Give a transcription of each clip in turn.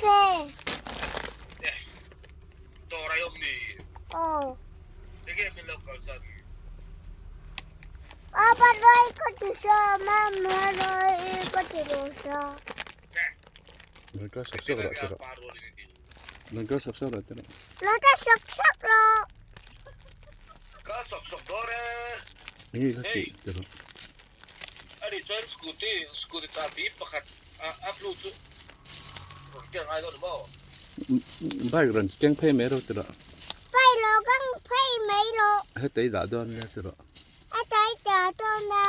fe. Oh. Apa roi ko ti sa mama roi ko ti ro sa. Nang ka sak sak ra tira. Nang ka sak sak ra tira. Lo ta sak sak lo. Ka sak sak dore. Ngi ka ti tira. Ani chuan scooty scooty chahbi pakhat a blue chu rawn ken ngai dawn maw? Bike rawn keng phei mai rawh tiraw. Bike lo keng phei mai rawh. Heta i dah dawn nia tiraw. Heta i dah dawn nia.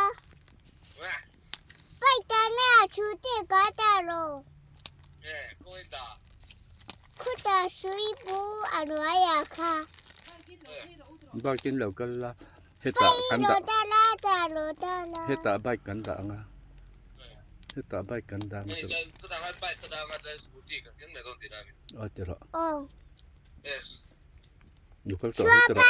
Bike dah nia scooty ka dah lo. Khuta sui bu a hnuaiah kha. Bike in lo kal la. Hetah kan dah hetah bike kan dah anga hetah bike kan dah anga tiraw aw tiraw nu kal tawh ang tiraw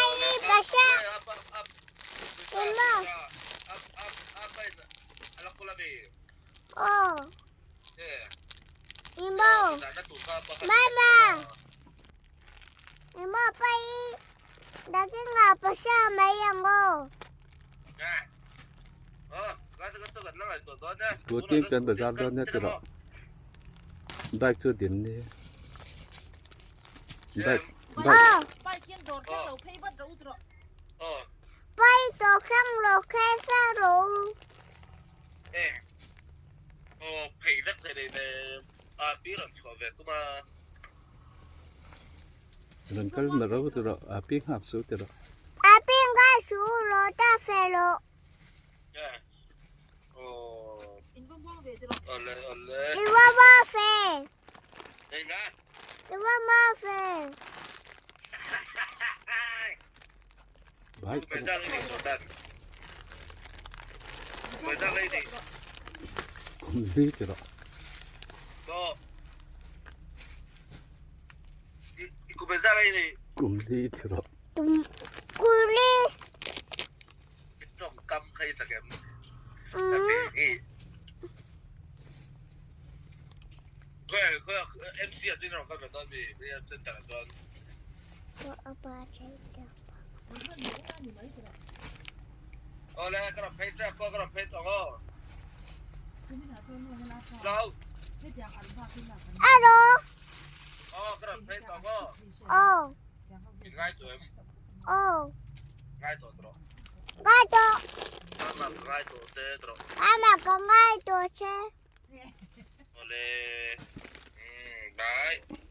Scooty kan bazar dawn nia tiraw bike chu din ni bike bike Rawn kal na ro ti rawh, a pi nghak su ti rawh. A pi nghak su ro ta fe lo. I wa wa fe. I wa ma fe. Kum li ti rawh. Kum li ti rawh. Kum li. Alo. Aw. Aw. Ngai tawh. Ama ka ngai tawh che. Bye.